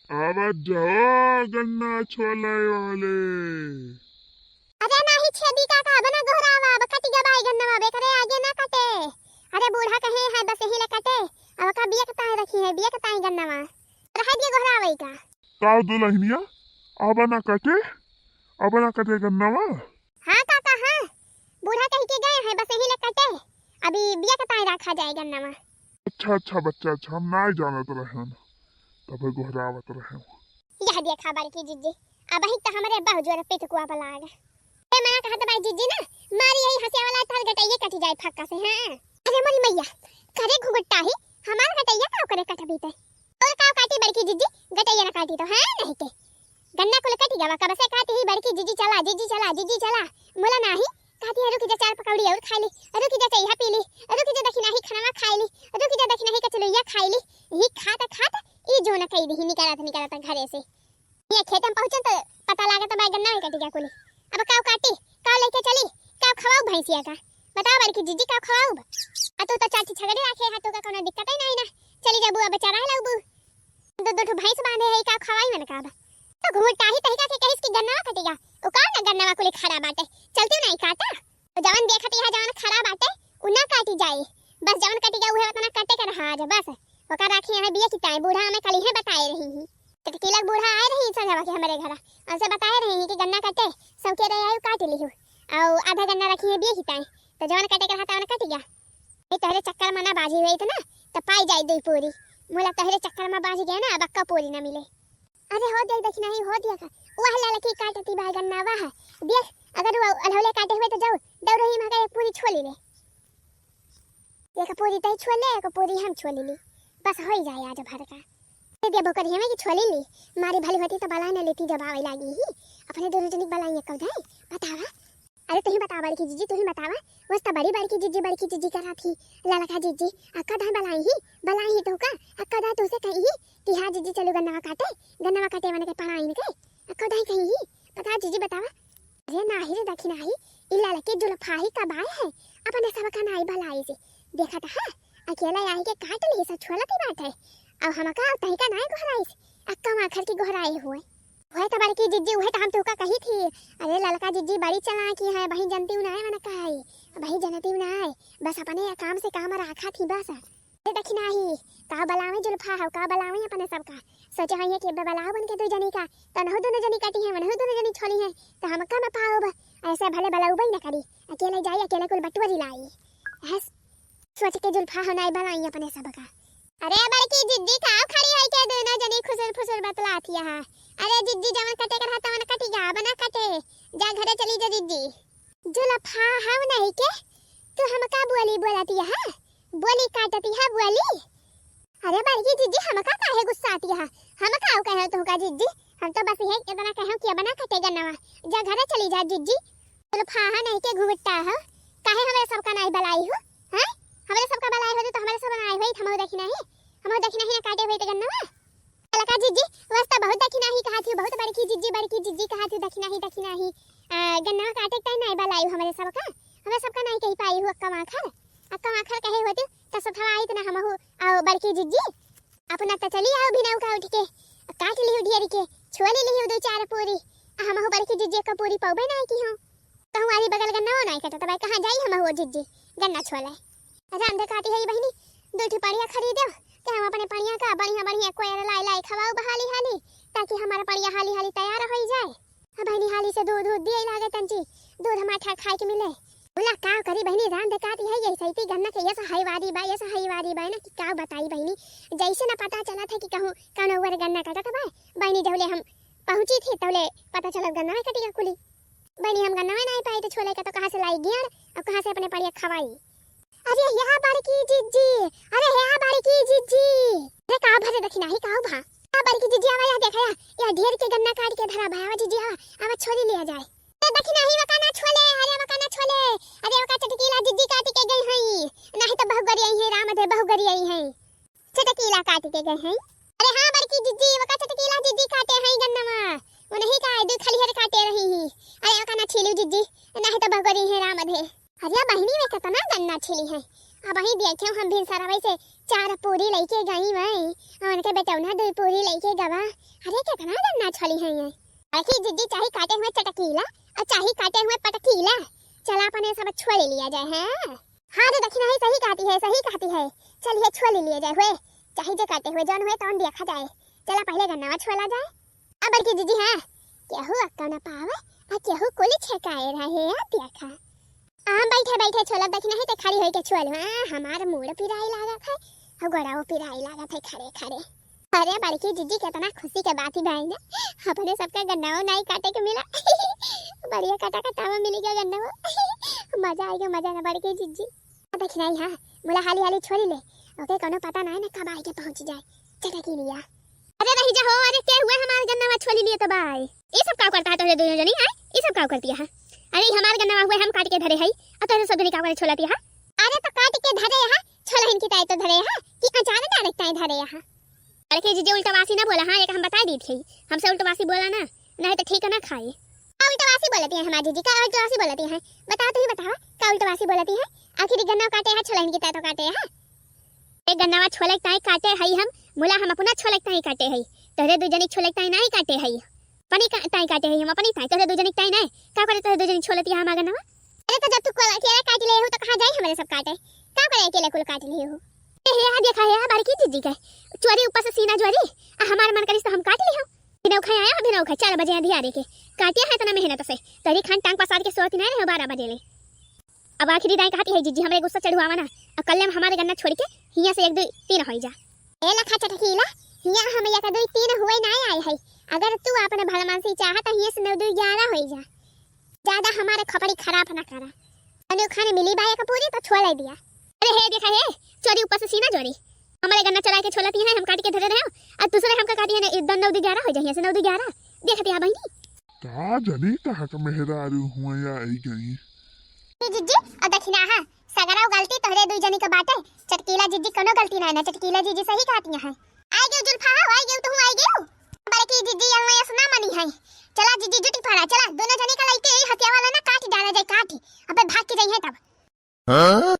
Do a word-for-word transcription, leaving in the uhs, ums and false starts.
आवत जाओ गन्ना छोले वाले। अरे नाही छेदी काका, अब ना गोहरावा, अब कटि गवा ई गन्नवा, अब एकरे आगे ना कटे। अरे बूढ़ा कहे है बस यही ले कटे, अब का बिया के ताई रखी है, बिया के ताई गन्नवा। रहे दिए गोहरावे का। का दुलहिनिया, अब ना कटे, अब ना कटे गन्नवा। हाँ काका, हाँ, बूढ़ा कहि के गए हैं, बस यही ले कटे, अभी बिया के ताई रखा जाए गन्नवा। अच्छा, अच्छा बच्चा, अच्छा, हम नाई जानत रहन, तबे गोहरावत रहे। यह देखा बड़की जिज्जी, अबहिं त हमरे बहु जोर पितकुआ बलाग। ए मना कहत बाई जिज्जी ना, मारी यही हंसे वाला तार गटइये कटि जाए फक्का से, हाँ। अरे मोरी मैया, करे घुघुट्टा ही, हमार गटइया का करे कटबी ते? और का काटी बड़की जिज्जी, गटइया ना काटी तो, हाँ, नहीं के। गन्ना कुल कटि गवा, कब से कहती ही बड़की जिज्जी चला, जिज्जी चला, जिज्जी चला। मुला नाही, कहती है रुकि जा चार पकौड़ी और खाइ ली, रुकि जा चइहा पी ली, रुकि जा दखिनाही खनवा खाइ ली, रुकि जा दखिनाही कचलुइया खाइ ली। यही खात खात ई जोन कइ दिही निकलत निकलत घरे से। ये खेत में पहुँचन तो पता लागत बा गन्ना में कटि गवा कुली। अब काउ काटी, काउ लेके चली, काउ खवाउ भैंसिया का? बताओ बड़की जिज्जी, काउ खवाउब? आ तू तो चाची छगड़ी राखे है, तू का कउनो दिक्कत ही नाही ना। चली जाबू, अब चराए लगबू। दो, दो ठो भैंस बांधे है, का खवाई मन का अब? तो घूर टाही तहिका के कहिस कि गन्नवा कटि गवा। ओ का ना गन्नवा कुली खड़ा बाटे, चलती नाही काटा। तो जवन देखत यहाँ जवन खड़ा बाटे, उ ना काटी जाए। बस जवन कटि गवा उहे उतना कटे के रहा आज बस। ओका राखी यहाँ बिया की ताई, बूढ़ा हमें कली है बताए रही ही। चटकीला बूढ़ा आए रही संझवा के हमरे घरा, उनसे बताए रही कि गन्ना कटे, सौके रहे आयु काट लिहु। और आधा गन्ना रखी है बिया की ताई, तो जवन कटे के रहा तवन कटि गवा। ए, तोहरे चक्कर में ना बाजी हुई इतना, तो पाई जाई दुई पूरी। मुला तोहरे चक्कर में बाजी गए ना, अब अक्का पूरी ना मिले। अरे हो देख, देखी नाही, हो दिया का, वह ललकी काटती बा गन्ना, वह देख, अगर वो अलहौले काटे हुए तो जाओ, दौड़ रही मगर एक पूरी छोली ले। एक पूरी तई छोले, एक पूरी हम छोली ली, बस होई जाए आज भर का। दे दिया बोकर हमें कि छोली ली, मारी भली होती तो बला न लेती जब आवे लागी ही, अपने दोनों जनी बलाई एक जाए, बतावा। अरे तुही बतावा बड़की जिज्जी, तुही बतावा। वस त बड़ी बड़की जिज्जी, बड़की जिज्जी करा थी, ललका जिज्जी, अक्का दाई बलाई ही, बलाई ही तो का, अक्का दाई तुसे कही ही कि हाँ जिज्जी चलू गन्नवा काटे, गन्नवा काटे मन के पड़ाइन के, अक्का दाई कही ही, बतावा जिज्जी बतावा। अरे नाही रे दखिनाही, ई ललकी जुल्फाही का बाय है, अपने सबका नाई बलाई से, देखत है, अकेला आई के काट ली सब छोलती बात है, अब हमका तहिका नाई गोहराइस, अक्का माखर की गोहराए हुए। वह तो बड़की जिज्जी, वह तो हम तुका कही थी। अरे ललका जिज्जी बड़ी चालाकी है, बहिन जनती ना है, मने का है, बहिन जनती ना है, बस अपने काम से काम रखा थी बस। अरे दखिनाही, का बलावे जुल्फा हो, का बलावे अपने सबका। सोचे है कि बलाओ बन के दो जनी का, तो नहु दोनों जनी कटी है, वनहु दोनों जनी छोली है, तो हम कम पाओ बा। ऐसे भले बलाऊ बई न करी, अकेले जाई, अकेले कुल बटुअरी लाई। हस, सोच के जुल्फा हो नाई बलाई अपने सबका। अरे बड़की जिज्जी का खड़ी है के दोनों जनी खुसुर फुसुर बतलात यहाँ। अरे जिज्जी जवन कटे के रहा तवन कटी गवा, अब ना कटे, जा घरे चली जा जिज्जी। जुल्फा हव नहीं के, तू हमका बोली बोलत यहाँ, बोली काटत यहाँ बोली। अरे बड़की जिज्जी हमका काहे गुस्सात यहाँ, हम काउ कहे तुहका जिज्जी, हम तो बस यही इतना कहे कि अब ना कटे गन्नवा, जा घरे चली जा जिज्जी। जुल्फा नहीं के घुघुट्टा हो, काहे हमरे सबका नाई बलाई हो, हैं? हमरे सबका बलाई होती तो हमरे सब नाई होई, हमहू दखिनाही, हमहू दखिनाही ना काटे होई तो गन्नवा। ललका जिज्जी, वस त बहुत दखिनाही कहा थी, बहुत बड़की जिज्जी, बड़की जिज्जी कहा थी, दखिनाही, दखिनाही। आ, गन्नवा काटे के टाइम नाई बलाई हो हमरे सबका, हमरे सबका नाई कही पाई हो अक्का माखर, अक्का माखर कहे होती तो सथवा आई तो ना हमहू, आओ बड़की जिज्जी। अपना त चली आओ भिनऊ का उठ के, काट लिहु ढेरी के, छोली लिहु दो चार पूरी, आ हमहू बड़की जिज्जी का पूरी पौबे नाई की हो। कहूँ आरी बगल गन्ना वो नाई कटत बा, कहाँ जाई हमहू जिज्जी गन्ना छोले। रांधे काटी है बहिनी, दो ठो पड़िया खरीदे, के हम अपने पड़िया का बढ़िया बढ़िया कोयर लाई लाई खवाऊ बहाली हाली, ताकि हमारा पड़िया हाली हाली तैयार होई जाए। अब बहिनी हाली से दूध दूध दिए लागे तंची, दूध माठा खाए के मिले। बोला का करी बहिनी, रांध काटी है ये सैती गन्ना के, ये सहाय वारी बा, ये सहाय वारी बा ना कि का बताई बहिनी, जैसे ना पता चला था कि कहूँ कौन ओवर गन्ना कटत बा। बहिनी जौले हम पहुँची थी तौले पता चलत गन्ना में कटी कुली। बहिनी हम गन्ना में नहीं पाई तो छोले का तो कहाँ से लाई गियाड़ और कहाँ से अपने पड़िया खवाई। अरे या बड़की जिज्जी, अरे या बड़की जिज्जी। अरे का भरे दखिनाही का भा? आ बड़की जिज्जी आवा या देखा या, या ढेर के गन्ना काट के धरा भाई, आवा जिज्जी आवा, आवा छोली लिया जाए। अरे दखिनाही वका ना छोले, अरे वका ना छोले, अरे वका चटकीला जिज्जी काटी के गई हई, नहीं तो बहुगरी आई है, राम दे बहुगरी आई है। चटकीला काटी के गई हई। अरे हाँ बड़की जिज्जी, वका चटकीला जिज्जी काटे हई गन्नवा, वो नहीं का दू खलिहर काटे रही ही। अरे वका ना छीलू जिज्जी, नहीं तो बहुगरी है राम दे। अरे बहिनी में कितना गन्ना छिली है। अबही देखे हम भिनसरवे से चार पूरी लेके गई वही, उनके बेटौना दो पूरी लेके गवा। अरे, केतना गन्ना छोली है ये। देखी जिज्जी, चाही काटे हुए चटकीला और चाही काटे हुए पटकीला। चला, अपने सब छोली लिया जाए, हैं? हाँ रे दखिना, है सही कहती है, सही कहती है। चलिए, छोली लिया जाए हुए, चाही जे काटे हुए जौन हुए तौन देखा जाए। चला, पहले गन्नवा छोला जाए। अब बड़की जिज्जी, हाँ, केहू अक्का न पावे, आ केहू कुल छेकाए रहे, आ देखा। हम बैठे बैठे छोलब दखिना है, ते खड़ी होइके छोल। हाँ, हमार मूड़ पिराई लागत है, और गोड़ाओ पिराई लागत है खड़े खड़े। अरे बड़की जिज्जी, केतना खुशी के बात ही भाई ना, अपने सबका गन्नाओ नाई काटे के मिला। बढ़िया कटा कटावा मिली गया गन्नाओ। मजा आइगा, मजा ना बड़की जिज्जी। दखिना ही, हाँ, मुला हाली हाली छोली ले, ओके कोनो पता ना है ना कब आइके पहुँच जाए। चटकी लिया। अरे रही जा हो, अरे के हुए हमार गन्नावा छोली लिए तो बाय। ई सब का करता है तोहरे दोनों जनी, आय? ई सब का करती है? अरे ई हमार गन्नावा हुए हम काट के धरे हई, और तोहरे सब जनी का करे छोलती है? अरे तो काट के धरे है, छोलहिन की ताई तो धरे है, कि अचार डाले ताई धरे है? अरे के जिज्जी उल्टा वासी ना बोला, हाँ, एक हम बता दी थी, हमसे उल्टा वासी बोला ना, नहीं तो ठीक ना खाए। का उल्टा वासी बोलती है हमार जिज्जी, का उल्टा वासी बोलती है? बताओ, तू ही बताओ, का उल्टा वासी बोलती है? आखिर ई गन्ना काटे है, छोलहिन की ताई तो काटे है। एक गन्नवा छोले के ताई काटे हई हम, मुला हम अपना छोले के ताई काटे हई, तोहरे दू जनी छोले के ताई नाई काटे हई। अपनी का-, ताई काटे हई हम, अपनी ताई, तोहरे दू जनी के ताई नाई। का करे तोहरे दू जनी छोलती है हमार गन्नवा? अरे तो जब तू को-, अकेले काट ले हो तो कहाँ जाई हमरे सब काटे? का करे अकेले कुल काट ले हो? ए हे, आ देखा है, आ बड़की जिज्जी के चोरी ऊपर से सीना जोरी, आ हमार मन करिस तो हम काट ले हो। बिना उखाए आया, बिना उखाए, चार बजे अंधियारे के। काटे है इतना मेहनत से, तोहरी खान टांग पसार के सोती नहीं रहे बारह बजे ले। अब आखिरी दाई कहती है, जिज्जी, हमरे गुस्सा चढ़ुआवा ना। अब कल हम हमारे गन्ना छोड़ के हियाँ से एक, दो, तीन होई जा। ए लखा चटकीला, हियाँ हम एक, दो, तीन हुए ना आए है। अगर तू अपने भलमानसी चाह तो हियाँ से नौ, दो, ग्यारह होई जा। ज्यादा हमारे खपड़ी खराब ना करा। तनु खाने मिली बा एक पूरी तो छोड़ दिया। अरे हे देखा हे, चोरी ऊपर से सीना जोरी। हमारे गन्ना चुरा के छोलती है, हम काट के धरे रहे, और दूसरे हमका कहती है ना, इधर नौ, दो, ग्यारह हो जाइए, से नौ, दो, ग्यारह। देखती है बहनी। का जानी कहाँ का मेहरारू हुआ या आई गई। ए जिज्जी, और दखिना, हाँ, सगरा गलती तोहरे दुई जनी के बाटे। चटकीला जिज्जी कोनो गलती ना है ना, चटकीला जिज्जी सही कहती हैं। आई गयो जुल्फा, हो, आई गयो, तू आई गयो। बड़की जिज्जी यहाँ ऐसा ना मनी है। चला जिज्जी जुटी पड़ा, चला, दोनों जनी का लइके ई हथिया वाला ना काट डाला जाए, काट। अबे भाग के जाइए तब। हाँ?